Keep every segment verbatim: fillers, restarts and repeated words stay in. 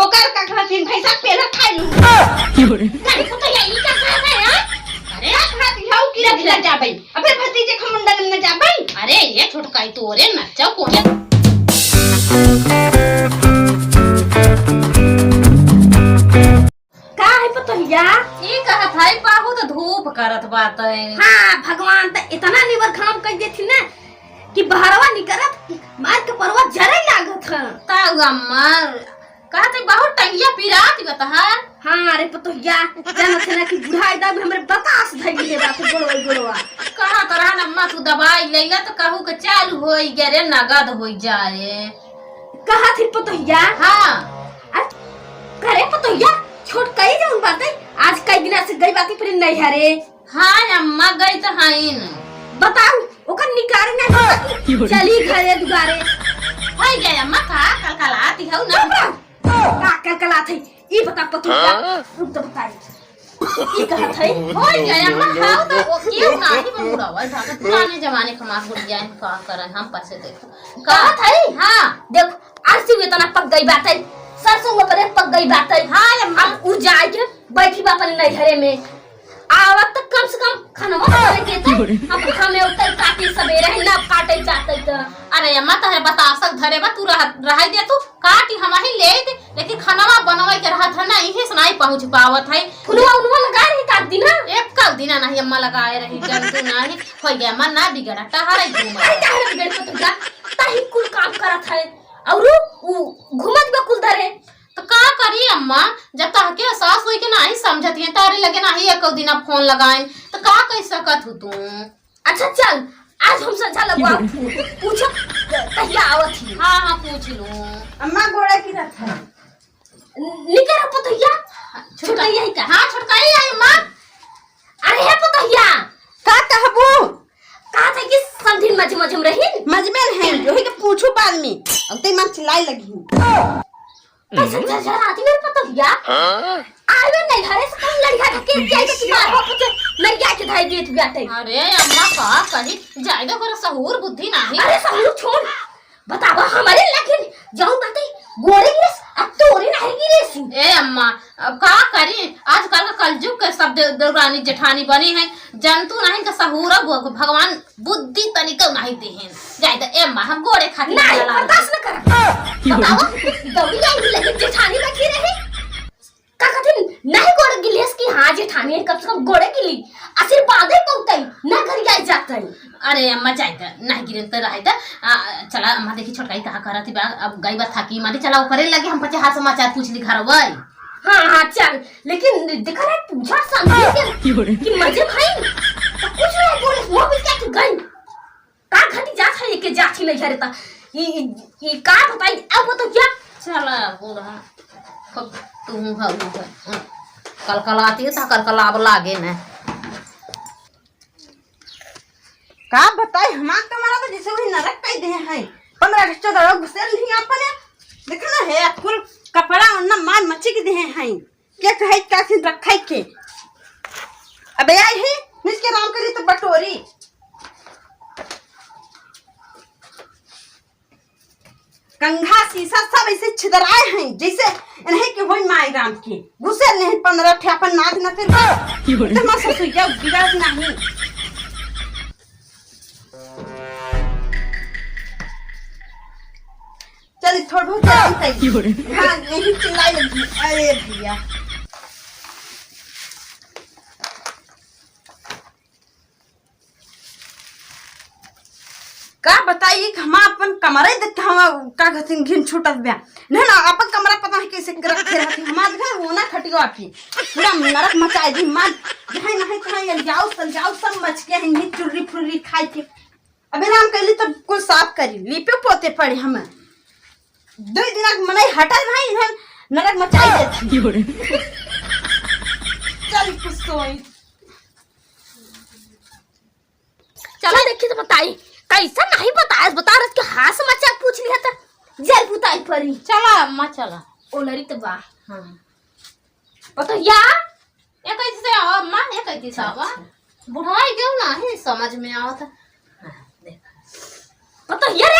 ओकर का कहथिन, भैंसा के पेला खाइ लू। अरे, पतोहिया, ई का कहत है, हाँ? अरे, का कहत हौ कि देख न ले। जाबै? अपने भतीजे के मुंडन में न जाबै? अरे, ये छोटका, ई तोरे नचौ कोने। का है पतोहिया? ई कहत है, बहुत धूप करत बाटे। हाँ, भगवान त इतना निबर घाम कइ देथिन ना कि बहरवा निकरत मार के परवा जरे लागत है। ताऊ अम्मा, कहत है बहुत टंगिया पिरात बा तहार। हाँ रे पतोहिया, जानत है ना कि बुढ़ाई दाब हमरे बतास धइले बाटे गोड़वा गोड़वा। कहत रहन अम्मा तू दवाई लइला त कहू के चालू होई गे रे, नगद होई जाए। कहत है पतोहिया। हाँ। अरे, करे पतोहिया, छोटकई जौन बाटे, आज कई दिना से गई बाटे अपने नैहरे। हाँ अम्मा, गई त हईन। बताऊ, ओकर निकार ना चली घरे दुआरे। होई गया अम्मा, का कलकलाती हौ ना? चुप रह। का कलकलात है? ई बता पतोहिया, हाँ? रुक तो बताई। ई कहत है? होई गया अम्मा, हाउ तो ओ केहू नाही बा बुढ़ावा, जाने पुराने जमाने के हमार बुढ़िया है, का करन हम पासे देख। कहत है? हाँ। देख, अरसी में इतना पक गई बाटे, सरसों में परे पक गई बाटे। हाँ अम्मा। अब उ जाए के बैठी बा अपन नैहरे में। आवत त कम से कम खनवा तो करे के तो। हम खामे उठे काटी सबेरे ही ना काटे जाते तो। अरे अम्मा, तहरे बतासक धरे बा, तू रह, रहाई दे तू, काटी हम ही ले दे, लेकिन खनवा बनवे के रहत है ना, इहे से नाही पहुँच पावत है। फुलवा उनवा लगा रही का दिना? एक कल दिना नाही अम्मा लगाए रही, जंतु नाही, होई गया अम्मा ना बिगड़ा, टहरे घूम। अरे टहरे बिगड़ के तो जा, ताही कुल काम करत है, और उ घूमत बा कुल धरे। तो का करी अम्मा, जब तहके सास होई के नाही समझत है, तारे लगे नाही एको दिना फोन लगाइन, तो का कह सकत हूँ तू? अच्छा चल, आज हम संझा लगवा पूछो कहिया आवत ही। हाँ, हाँ, पूछ लूँ। अम्मा गोड़ा की रथ है। निकर पतोहिया। छोटका। छोटका यही का? हाँ, छोटका ही आई अम्मा। अरे हे पतोहिया। का कहबू? का था कि समधिन मजे मजे में रही? मजे में है, वही के पूछू बाद में। अब ते मन चिल्लाई लगी। कैसे झरझराती मेरे पतोहिया? हाँ? आवे नहीं घरे से कौन लड़िया ढकेल के आई कि मार बाप के लड़िया के धाई देत बाटे। अरे अम्मा का कही, जायदा करो सहूर बुद्धि नाही। अरे सहूर छोड़, बतावा हमारे लेकिन जाऊं बाटे गोड़े गिरस, अब तोरे नहीं गिरस। ए अम्मा, अब का करी, आजकल का कलयुग के सब दे-, देवरानी जेठानी बनी है, जंतु नहीं का सहूर अब भगवान बुद्धि तनिको नाही देहेन। जाए त ए माँ, हम गोड़े खातिर नहीं, बर्दाश्त न करब। बताओ, दौड़ी आई लेकिन जेठानी बैठी रही। का कथिन, नहीं गोड़े गिलियस कि हाँ जेठानी है, कम से कम गोड़े गिली। आशीर्वादे पौतई, ना गरियाई जातई। अरे अम्मा, जाए त, नहीं गिरन त रहे त। आ, चला अम्मा, देखी छोटकाई कहाँ करत बा, अब गई बा थाकी मारी, चला ओकरे लगे हम पचे हाल समाचार पूछ ली घर वही। हाँ, हाँ, चल, लेकिन देखा रहे पूछा समझे के कि मजे भाई, तो कुछ नहीं बोले, वो भी क्या कि गई। का घटी जात है, एके जात ही नहीं घरे ता। ई, ई, ई का बताई, अब तो क्या? चला, बूढ़ा। खूब तू हऊ है। कलकलाती है, ता कलकलाब लागे न। का बताई, हमार कमरा तो जैसे वही नरक कई दे है। पन्द्रह अगस्त चौदह लोग घुसेल नहीं आपने। देखा ना है, कुल कपड़ा ओढ़ना मार मची के दे हैं। के कहे का सिन रखे के। अबे आई है, मिस के राम करी तो बटोरी। कंघा शीशा सब ऐसे छिदराए हैं, जैसे इन्हें के होई माई राम के। घुसे नहीं पन्द्रह ठे अपन नाथ न फिर। तो हमार ससुइया बिगड़त नहीं। चल, थोड़ बहुत आराम कर। हाँ, यही चिल्लाए लगी। अरे भैया। का बताई कि हम अपन कमरे देखते हम का कहते घिन छूटत बा। नहीं ना, अपन कमरा पता नहीं कैसे रखे रहती। हमार घर वो ना खटियो आपकी। पूरा नरक मचाए दी। मार, जहाँ नहीं तहाँ ये जाओ, सल जाओ, सब मच के हैं, ये चुर्री फुर्री खाए के। अबे राम कहली तब कुल साफ करी, लीपे पोते पड़े हम। दो दिन के मनई हटल भाई, इधर नरक मचाई देती। चल कुछ सोई। चला देखी तो बताई, कैसा नहीं बताया, बता रहे कि हाँ समाचार पूछ लिया था, जल बुताई परी। चला अम्मा चला। ओ लड़ी तो बा। हाँ। पतोहिया। ये कैसे से आवा अम्मा, ये कैसे से आवा? अच्छा। बुढ़ाई क्यों ना है समझ में आवत। हाँ, देख। पतोहिया रे।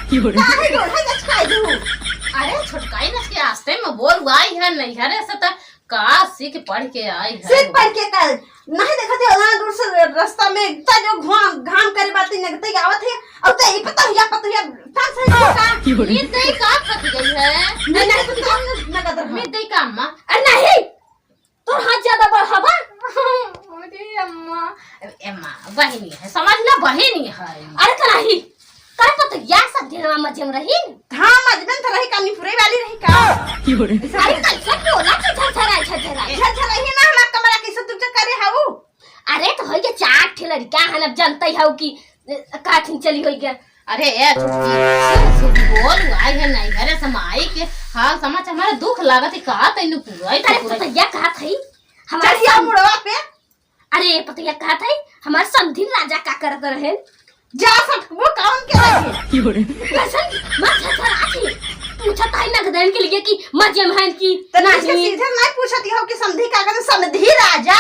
काहे गोड़ है गचकाई दू? अरे छोटकाई नच के आस्ते में बोल आई है, नैहरे से त का सीख पढ़ के आई है। सीख पढ़ के का? नहीं देखत है, वहाँ दूर से रास्ता में इतना जो घाम, घाम करे बाती नगते आवत है, और तो ई पता हुआ, पता हुआ, का सही का? ये दई का फंस गई है? नहीं, नहीं, तो काम न, न कर रहा। मैं दई का अम्मा? अरे नहीं, तोर हाथ ज्यादा बढ़ावा। अरे अम्मा, ए, अम्मा, बहिनी है, समझ ला, बहिनी है। अरे कराही, करे पतोहिया सब दिनवा मजे में रही। हाँ, मजे में तो रही, कानी पुरे वाली रही का? अरे कैसे बोला कि झरझराई, झरझराई? झरझराई है ना, हमार कमरा कैसे तुझे करे हाउ? अरे तो होई के चार ठे लड़का हन, अब जनते हउ कि काठिन चली होई गया। अरे ए छुटकी, तू झूठ बोल, आई है नैहरे से माई के हाल समाचार, हमारे दुख लागत है, कहा तैनू पूरा, अरे पूरा। पतैया कहत है, हमार चढ़िया सम- मुड़वा पे। अरे पतैया कहत है, हमार समधिन राजा का करत रहे? जा सटकबो काउन के लगे। कैसन मत झरझरा थी। पूछत है नगदन के लिए कि मजे में हैं कि तो नहीं। सीधे नहीं पूछत हो कि समधी का करत, समधी राजा।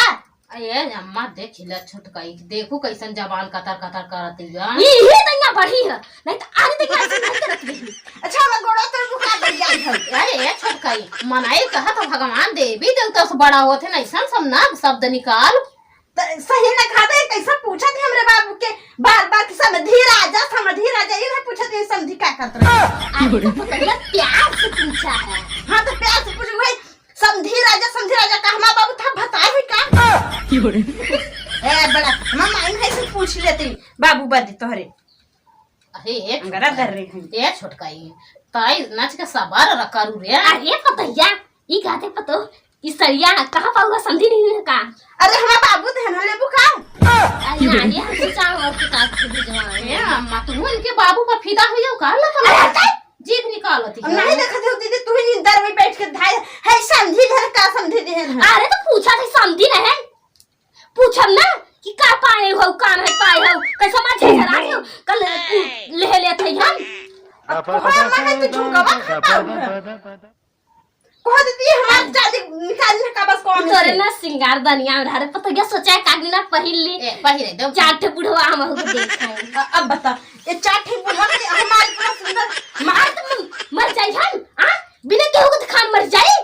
ए अम्मा, देख ले छोटकाई, देखू कैसन जबान कतर कतर करत है। यही तैया बढ़ी है, नहीं तो आगे तैया ऐसे नहीं करत रही। अच्छा, हम गोड़ा तोड़ बुका बढ़ जाई है। अरे ए छोटकाई, मनाई कहा तो भगवान देवी देवता से बड़ा होत है, नहीं सन सब ना शब्द निकाल। त सही न खाते, कैसे पूछत है हमरे बाबू के बार बार कि समधी राजा, समधी राजा, ये नहीं पूछत है समधी का करत रहे। अरे तो पतैया प्यार से पूछा है। हाँ तो प्यार से पूछ, वही समधी राजा, समधी राजा का हमार बाबू था, बताए है का? ए, बड़ा, हमार माई भाई से पूछ लेती, बाबू बदी तोहरे। अरे, ए अंगरा छोटकाई, धर रहे हैं। ए छोटकाई, ताई नाच के सवार रखा रू रे। अरे पतैया, ई कहते पतो, ई सरिया कहाँ पाऊगा, समधी नहीं है का? अरे, हमार बाबू देहन है, लेबू का? अरे, आगे हम सोचा और के काट के भिजवाए। ए अम्मा, तू उनके बाबू पर फिदा हुई हो का? ला तो अरे, हटाई। जीभ निकालती अब है। नहीं देखत हो दीदी, तू ही नींदर में बैठ के धाय है, समधी घर का समधी देहन है। अरे तो पूछा थे समधी रहे, पूछब ना कि का पाए हो, का नहीं पाए हो, कैसे मार झगड़ा हो, कल ले लेते हैं हम। अब तोहरा माँ है तो झुमकावा खा पाऊ है। कह देती है हमार जाली निकाल का बस कौन तोरे है। ना सिंगार दनिया में रह रे पतोहिया सोचा है कागनी ना पहिर ली। ए, पहिरे दो। चार ठे बुढ़वा हम हो देख है। अ-, अब बता, ये चार ठे बुढ़वा के हमारे इतना सुंदर मार तो मर जाई हम, आ? बिना केहू के खान मर जाई।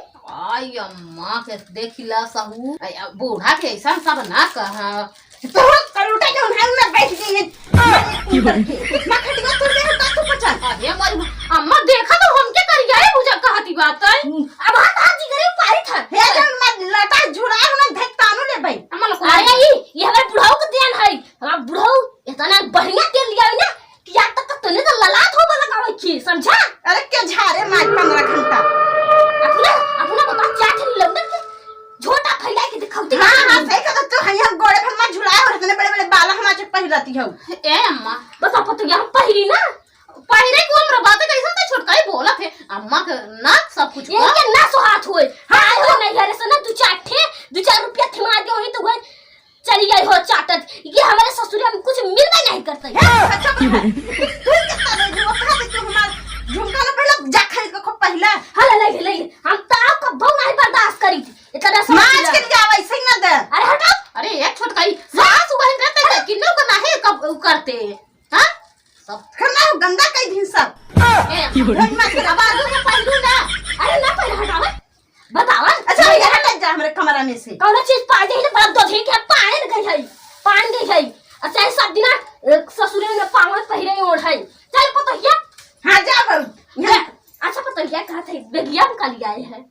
आई अम्मा के देखिला सहू, आई, आ, बूढ़ा के ऐसा सब ना कहा। तो कलूटा जौन है ना बैठ गई है। मारे कुंदर के। माँ खटिया तोड़ दे, का तू पचा? अरे मोरी माँ, अम्मा देखा तो हमके करिया है बुझा कहती बात है। अब हाथ हाथ जी करे पारी था। हे जौन मैं लटा झुरा हूँ ना, धक तानू ले भाई। अम्मा लोग अरे ई, ये हमारे बुढ़ाऊ के देन है। हमार बुढ़ाऊ इतना बढ़िया तेल लिया है ना, कि आज तक तने तो ललात हो वाला गावे की, समझा? अरे के झारे मार पन्द्रह घंटा। अपना, अपना बता क्या थे लौंडन के झोटा फैला के दिखावती हाँ, है। हाँ, सही कहा तू, हइया गोड़े भर मा झुलाए हो, इतने बड़े-बड़े बाला हमार चक पहिरती हो। ए अम्मा, बस आप तो यहाँ पहिरी ना। पहिरे को हमरा बात कैसे तो छोटकाई बोलत है। अम्मा के ना सब कुछ ये का। के ना सुहात होए। हाँ, हो नहीं घरे से ना दू चार ठे, दू चार रुपया थमा दे वही तो वही चली गई हो चाटत। ये हमारे ससुरे में कुछ मिलबे नहीं करते। हे, अच्छा बोल। तू कितना ले जो कहा दे तू हमार झुमका ना पहले जा खरीद के खूब पहले। हाँ, ले, ले, ले। हम तो आपका बहु नहीं बर्दाश्त करी थी। इतना सब माज किया। के लिए वैसे ही ना दे। अरे हटो। अरे एक छोटकाई, सास वही करते थे, किन्नों को नहीं कब करते। हाँ? सब करना हो गंदा कई दिन सब। ए, की बोले? भोज मास के बाबा, आलू के पहिलू ना। अरे ना पहले हटावे। बतावा। अच्छा, ये हट जा हमरे कमरा में से। कौनो चीज पा जाई तो बड़ा दो दिन के पान गई है। पान गई है। अच्छा, ये सब दिना, अ, ससुरे में पावन पहिरे ओढ़ है। चल पतोहिया। हाँ, जा बहू। ले, अच्छा पतोहिया कहा था, बेगिया में का लिया है।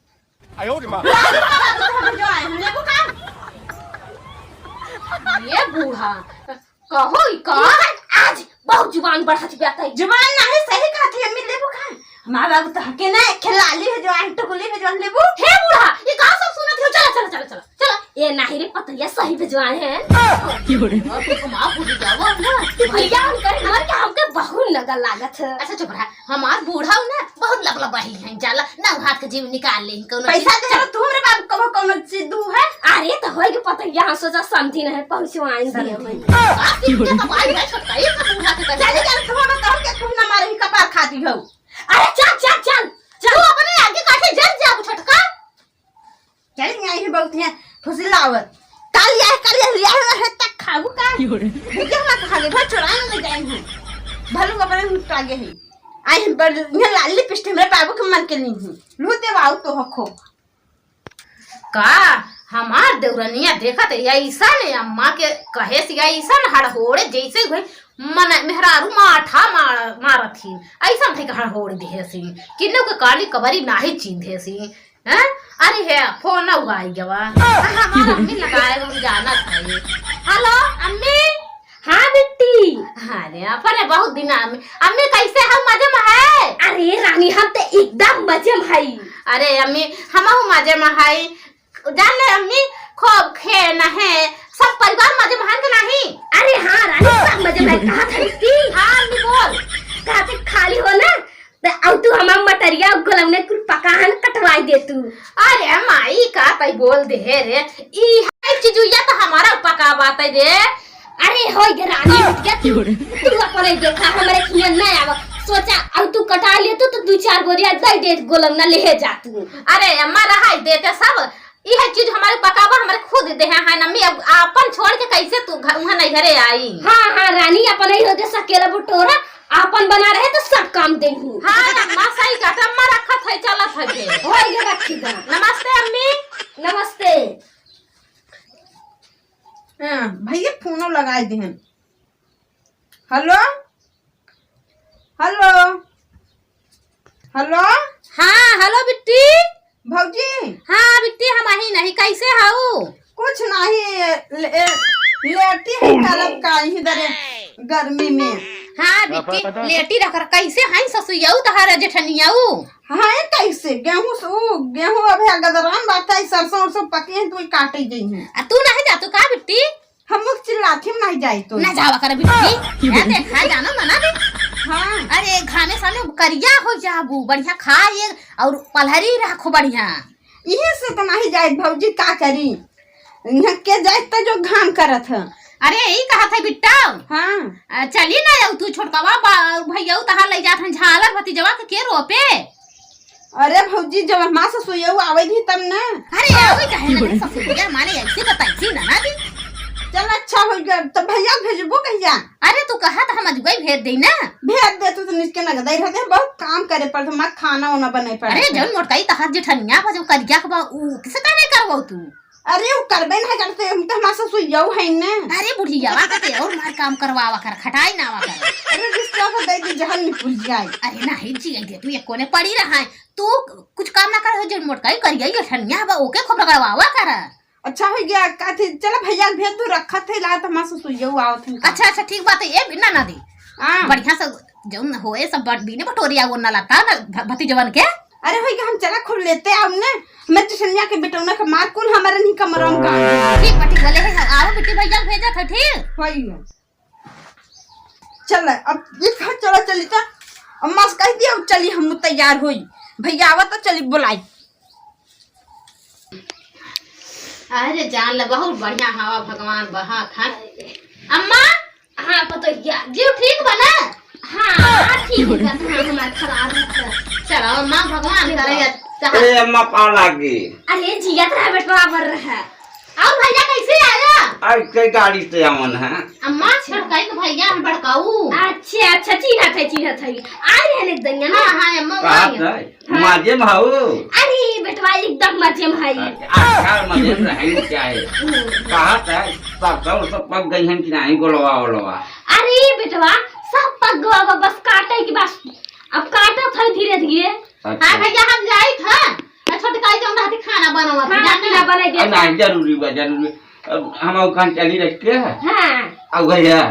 आयो रे माँ। जो आए, हम लेबू का? ये बूढ़ा, कहो ई का? आज बहुत जुबान बढ़त जात है। जुबान नहीं, सही कहत है, अम्मी लेबू का? हमार बाबू तो हके ना, खेलाली है जो आए, टुकुली है जो आए, लेबू? हे बूढ़ा, ये का सब सुनत हो? चला, चला, चला, चला, चला। ए नहीं रे पतैया, सही भेजवाए हैं। की बोले? और तू कमा पूरी जावा ना। भैया उनकर मर के हमके बहुत नगल लागत है। अच्छा चुप रहा। हमार बूढ़ा ना बहुत लबलबाही हैं, जाला ना हाथ के जीव निकाल ले कौनो पैसा चीज। दे रहा तू हमरे बाप कबो कौनो चीज दू है। अरे तो होई के पता यहाँ सोचा समधी नहीं पहुँचवाइन दिए समधी। भाई। बाप की पूजा तो भाई है छोटका, ये सब बूढ़ा के चले जा तू हम कहूँ के तू ना मारे ही कपार खाती हो। अरे चल चल चल चल। तू अपने आगे काटे जल जा छोटका। चल, यहाँ ही बहुत यहाँ फुसिलावत। काल यह, काल यह लिया हुआ है, तक खाबू का? की हो रे? भैया, हम खा ले, भाई, चुराए ना ले जाए हैं। भलू अपने उठा गए हैं। आई बड़, यहाँ लाली पिस्टे हमरे बाबू के मन के ली हूँ। लू देवाऊ तो हखो। का हमार देवरनिया देखत है, ऐसन अम्मा के कहे से, ऐसन हड़होड़े जैसे हुए मन मेहरारू माठा मार-, मारत ही, ऐसन थे के हड़होड़ दिहे सी, किन्नू के काली कबरी नाही चींधे सी। हैं? अरे हे, फोन उगाई गवा। हमार अम्मी लगाए, हम जानत है। हेलो, अम्मी। हाँ बिट्टी। अरे, अपने बहुत दिन अम्मी, अम्मी कैसे हो, मजे में है? अरे रानी, हम तो एकदम मजे में हई। अरे अम्मी, हमहू मजे में हई। जान ले अम्मी, खूब खेन है, सब परिवार मजे में हन के नाही? अरे हाँ रानी, सब मजे में हई। कहा था बिट्टी? हाँ अम्मी, बोल। कहा थे खाली हो ना, त अउ तू हमार मटरिया अउ गोलौना कुल पकाहन कटवाई दे तू। अरे माई, का तई बोल दे हे रे, ई है चिजुइया त हमारा पकावा तई दे। अरे होई गे रानी, उठ के तू, तू अपने देखा, हमरे खिया ना आवा। सोचा, अउ तू कटा ले तू, तो दू चार बोरिया दे दे, गोलौना ले जा तू। अरे अम्मा, रहाई देते सब, इहे चीज हमारे पकावा, हमारे खुद देहे हैं ना, मैं अब आपन छोड़ के कैसे तू घ-, उहाँ नहीं घरे आई? हाँ, हाँ, रानी, अपन ही होते सकेला बटोरा, आपन बना रहे तो सब काम देहू। हाँ, अम्मा सही कहत, अम्मा रखत है, चलत है फिर। हो ये रखी दा। नमस्ते अम्मी। नमस्ते। हाँ, भैया फोनो लगाए देहन। हेलो, हेलो, हेलो। हाँ, हेलो बिट्टी। भौजी। हाँ बिट्टी, हम अही नहीं, कैसे हऊ? कुछ नहीं, ले-, लेटी है, करब का इही दरे गर्मी में। हाँ बिट्टी, लेटी रह कर कैसे हैं ससुइयऊ तहार जेठनियऊ? हाँ, कैसे? गेहूं से, ऊ, गेहूं अबे गदरान बात है, सरसों उरसों पकी हैं, तू ही काटे जइहीं। आ तू नहीं जातू का बिट्टी? हम लोग चिल्लाथी में नहीं जाई तो। ना जावा कर बिट्टी। या देखा जानो मना दे। हाँ। अरे घामे सामे करिया हो जाबू, बढ़िया खाए और पलहरी रखो बढ़िया। इहे से तो नहीं जाए भौजी, का करी? यहाँ के जाए तो जो घाम करत है। अरे ई कहत है बिट्टा। हाँ। आ, चली ना जाऊ तू छोटकवा बा-, भैया तहार ले जात हैं झालर भतीजवा के, के रोपे? अरे भौजी, जब हमार ससुइयऊ आवे दी तब ना। अरे, आवे काहे ना रे ससुइया, माने ऐसे बताई थी ना, ना दी। चल, अच्छा हो गया, तो भैया भेजबो कहिया? अरे, तू कहा तो हम अजुगई भेज देई ना। भेज दे तू तो निसके नगदई रहते, बहुत काम करे पड़त, हमार खाना वाना बने पड़त। अरे, जौन मोटकाई तहार जेठनिया बा, जौन करिया के बा, ऊ किसे का नहीं करबो तू? अरे, ऊ करबे नहीं करते, हम तो हमार ससुइयऊ है ना। अरे, बुढ़िया, वा कहते और मार काम करवावा कर, खटाई ना आवा कर। अरे, रिश्ता को दे दी, जहन निकल जाए। अरे, नहीं जी, दे तू एक कोने पड़ी रहा है। तू कुछ काम ना करे हो, जो मोटकाई करिया, ये ठनिया बा, ओके खूब रगड़वावा कर। अच्छा हो गया, का थी, चला भैया के भेज दू, रखत है, ला त हमार ससुइया आवत है। अच्छा, अच्छा, ठीक बात है, ए बिना ना दे। हाँ। बढ़िया से जौन होए सब बट-, बीने बटोरिया वो ना लाता ना भ-, भतीजवन के। अरे हो गया, हम चला खूब लेते आओ ना, मैं तो ठनिया के बेटौना के मार कुल हमारे नहीं कमरा में गाड़ दे। ठीक बा, ठीक बा, ले है, आओ बिट्टी भैया के भेजत है, ठीक? हो गया। चल, अब ई घर चला चली त अम्मा से कह दिया, चली हम तैयार होई। भैया आवा त चली बोलाई। अरे जान ले, बहुत बढ़िया हवा भगवान बहात है। अम्मा। हाँ पतोहिया, जीव ठीक बा ना? हाँ, ठीक बा, हाँ, हमार खराब है। चलो अम्मा, भगवान करे अच्छा। ए अम्मा, पाँव लागी। अरे जियत रहा बेटवा, बर रहा। और भैया कैसे आया? आज के गाड़ी से आवन है। अम्मा, छोटकाई के भैया हम बड़काऊ। अच्छा, अच्छा, चिन्हत है, चिन्हत है। आ रहे हैं एक दनिया ना। हाँ, हाँ, अम्मा, कहा आई। है? हाँ। मजे में हऊ? अरे, बेटवा एकदम मजे में है। अच्छा, अच्छा, मजे में रहे चाहे। हम्म। कहा है, सब, सब, सब पक गई हैं कि नहीं, गोलवा, ओलवा? अरे, बेटवा, सब पक गवा बा, बस काटे के बस। अब काटत है धीरे धीरे। अच्छा। हाँ भैया, हम जाइत ह। आ छोटकाई जौन रहती खाना बनावत, खाना जाती पीना है। बनाई दे। अब नहीं, जरूरी बा, जरूरी। अब हम अउ खान चली रख के। हाँ। अब भैया,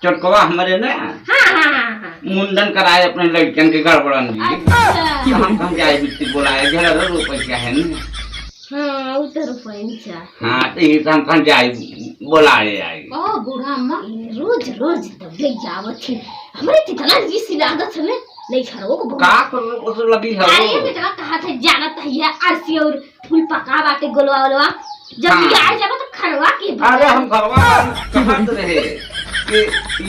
छोटकवा हमरे ना। हाँ, हाँ, हाँ, हाँ। मुंडन कराए अपने लड़कन के गड़बड़न जी। अच्छा। तो हम, हम जाए बिट्टी बोलाए, घर रो पैसा है ना। हाँ, उ तो रुपया नहीं चाह। हाँ, तो ये हम खान जाए बोलाए आए। ओ बूढ़ा अम्मा, ये रोज, रोज दौड़े जावत है। हमरे कितना रिस लागत है ना, नहीं छड़ो को बहुत। का कर, वो तो लगी है अरे वो। बेटवा, कहा थे जानत है, ये अरसी और फूल पका बाटे, गोलवा, ओलवा। जब हाँ। ये आ जाबा तो खड़वा के अरे, हम घरवा कहत रहे कि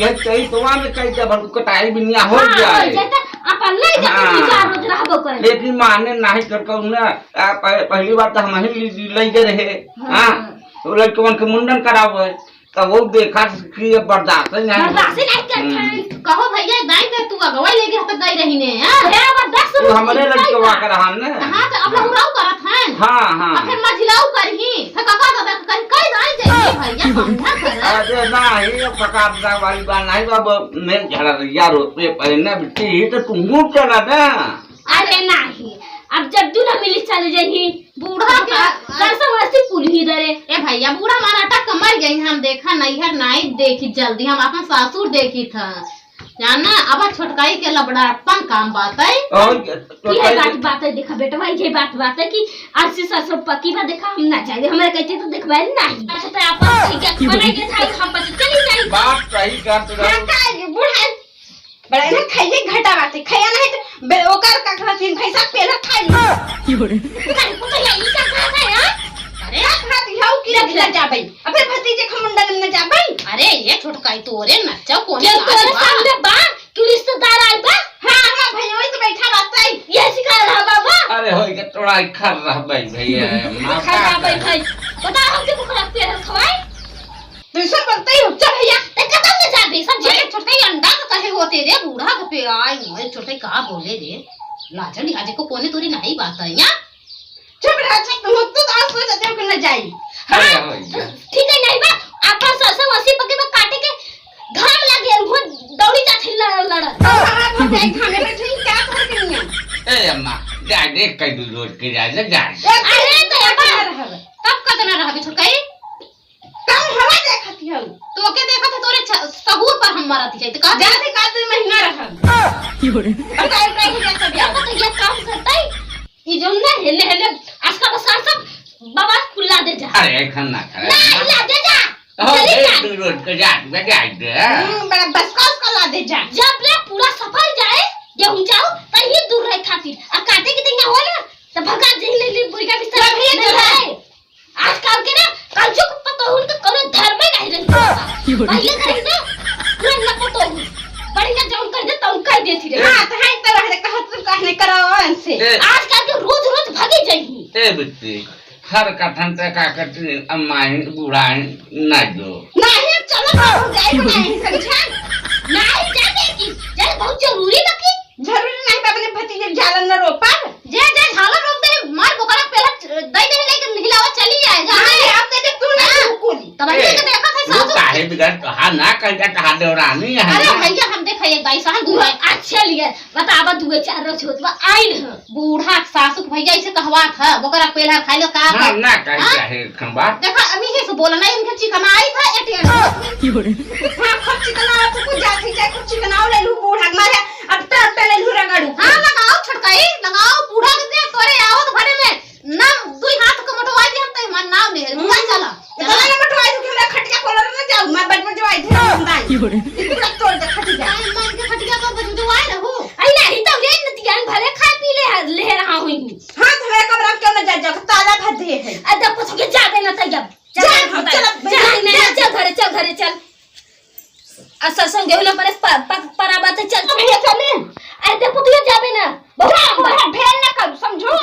यह चैतवा में कई जब हम कटाई बिनिया हो हाँ, जाए। हो जाए तो अपन ले जाते हाँ। दू चार रोज रहबो करे। लेकिन माने नहीं कर कहूँ ना, आ, पह-, पहली बार तो हम ही ले, ले गए रहे। हाँ। हाँ, तो लड़कवन के मुंडन करावे। तो वो देखा कि ये बर्दाश्त नहीं है। बर्दाश्त नहीं करत हम्म। है। कहो भैया, दाई के तू अगवा लेके हत गई रही ने, हाँ? अरे, बर्दाश्त तू हमरे लड़के वा कर हम ने। हाँ, तो अब लहुराऊ करत हैं। हाँ, हाँ। अब फिर मझिलाऊ करही, फिर काका दादा के कहीं कई दाई जाइए भैया, समझा कर। अरे नहीं, अब काका दादा वाली बात नहीं, अब मेल झगड़ा यार होते पहले ना बिट्टी, तो तुम चला ना। अरे नाही, अब जब दुल्हा मिली चल जाही, बूढ़ा के का सरसों वस्ती कुल ही दरे। ए भैया, बूढ़ा मारा अटक के मर गई, हम देखा नैहर नाई देखी जल्दी, हम अपन सासुर देखी था। जाना, अब छोटकाई के लबड़ापन काम बात है। और ये छोटकाई बात, के बात है, देखा बेटवा, ये बात, बात है कि अस्सी सरसों पकी बा, देखा हम ना जाए, हमारे कहते तो देखबे नहीं। अच्छा, तो आप ठीक है, बनाई के खाई, हम बस चली जाई। बात सही कहत रहो। हाँ, का ये बूढ़ा बड़ा ना खाइए घटा बाटे, खाया नहीं तो बे-, ओकर का कहत हिन, भैंसा पेला खाई। की बोले? अरे, पुतैया, ई का कहत है, हाँ? अरे, का कहत हऊ कि देख न ले। जाबै? अबे भतीजे के मुंडन में न जाबै? अरे, ये छोटकाई तोरे नच्चा कोने के तोरे बात बा? सामने बा, कि रिश्तेदार आई बा? हाँ, हाँ, भैया, वही तो बैठा रहता है। ये सिखा रहा बाबा। अरे, होई के तोड़ा खर रहबै भैया, माँ खर का रहबै कर? भाई। बता, हम के बुखरा पेला खवाई? तू ऐसा बोलते ही हो, चल भैया। ते कदम में जाबे, समझे? अरे छोटका, ये अंडा का कहे होते रे, बूढ़ा के पे आई, अरे छोटका, का बोले रे? लाजा लिहाजे को कोने तोरी नहीं बात है, या? चुप रह, चुप, तुम तो आज सोच देते हो कि न जाई। हाँ, अरे, हाँ, भैया। ठीक है, नहीं बा, आपन सरसों वसी पके बा, काटे के घाम लगे, वो दौड़ी जात ही लड़, लड़। तो हमारा घर जाए, घामे में ठीक क्या कर के नहीं है? ए अम्मा, जा देख, कई दूर रोड के जाए, जा, जा। ए, अरे, तो अम्मा, ना रहबे। तब कतना रहबे, छोटका, ई? कम हवा देखत हऊ। तोके देखत है, तोरे छ-, सहूर पर हम मरत है। तो का जा दे, का दू महीना रहब। की बोले? बताओ, का हो जाता बियाह? देखो तो ये काम करता है। ई जो ना हेले, हेले, आजकल बस सब बाबा कुल्ला दे जा। अरे, एखन ना करे। ना, हिला दे जा। हो, चली ए, जा। दू रोज के जा, जा, जा दे। हम्म, बड़ा बसका उसका ला दे जा। जब ले पूरा सफर जाए, गेहूं जाओ, त ये दूर रहे खातिर। आ काटे के दिन ना हो ना, त भगा जिन ले, ले, बुढ़िया बिस्तर जब ये नहीं जो है। है। आजकल के ना कलजुग पतोहुन के कोनो धर्म ही नहीं रही। की बोली? पहले के रही ना, पुरनिया पतोहु। बढ़िया जौन कह दे, तौन कह देती रही। हाँ, तो है तो रहने कहत तू कहने करो उनसे। ए। आजकल के रोज रोज भागी जाइए। ए बिट्टी, हर कथन ते का करती, अम्मा ही, बूढ़ा ही, ना जो। नहीं, अब चलो, बाबू, जाए को नहीं, समझा? नहीं, जा बेटी, जा, बहुत जरूरी बा कि जरूरी नहीं बा, अपने भतीजे के झालर न रोपब। जे, जे झालर रोप दे, मार बोकरा पेला दे दे, लेकिन हिलावा चली जाए, जा। हाँ, ये आप दे दे, तू नहीं हाँ। तू कुल। तब ये ए, के देखा था वो सासू। काहे बिगड़, कहा ना कह के कहा देवरानी है अरे ना। भैया, हम देखा एक बाई सहन दूर है। अच्छा लिया, बतावा दुए चार रोज होत बा, आइन है। बूढ़ा सासू के भैया ऐसे कहवा था, बोकरा पेला खाई लो का हाँ, कर? ना कह हाँ? चाहे खंबा। देखा, अमी ही से बोला ना, इनके चिकनाई था, एटीएम। की बोले? हाँ, खूब चिकनाओ, तो कुछ जाती जाए, खूब चिकनाओ ले लू बूढ़ा, मारे अब तो, अब तो ले लू रगड़ू। हाँ, लगाओ छटकाई, लगाओ, बूढ़ा के दे, तोरे आवत भरे में नाम दुई हाथ को मोटवाई दे, हम तो हमार नाम ले, बुलाई चला। इतना ना मोटवाई दे, हमरा खटिया खोल ना जाऊ, मैं बच बच वाई दे, हम दाई। की बोले? इतना तोड़ दे खटिया। दाई मान के खटिया पर बच बच वाई रहू। आई नहीं तो ये नतियान भले खा पी ले, ले रहा हूँ। हाँ, तो मेरा कमरा में क्यों ना जा, जा, ताला भर दे है। अरे, देखो, तो के जाबे ना तैयार। चल, जा, चल, चल, चल, चल, चल, नहीं, नहीं, चल घरे, चल घरे, चल। आ सरसों गेहूं ना परे, प-, प-, परा बात है, चल। अब ये चले। अरे, देखो, तू ये जाबे ना। बहुत जा, लंबा। बहुत भेल ना कर, समझो।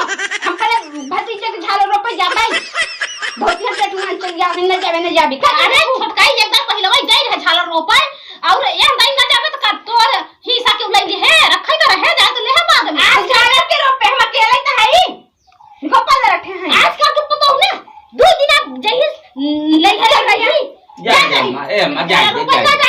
हम पहले भतीजे के झालर रोपे जाबे। बहुत लंबा तू मान चल, या, ना जाबे, ना जाबे। का अरे, जाबे? छोटकाई एक बार पहले वही गई रहे झालर रोपे, और ये दाई ना जाबे तो का तोर हिस्सा के उलाई ले है, रखे तो रहे, जा तो ले है बाद में। आज झालर के रोपे हम अकेले तो है ही। गोपाल रखे हैं। आजकल के पतोहू ना, दो दिन आप जइस, नहीं है, नहीं। जा, जा, जा। अम्मा, ए, अम्मा, जा, जा, जा, जा।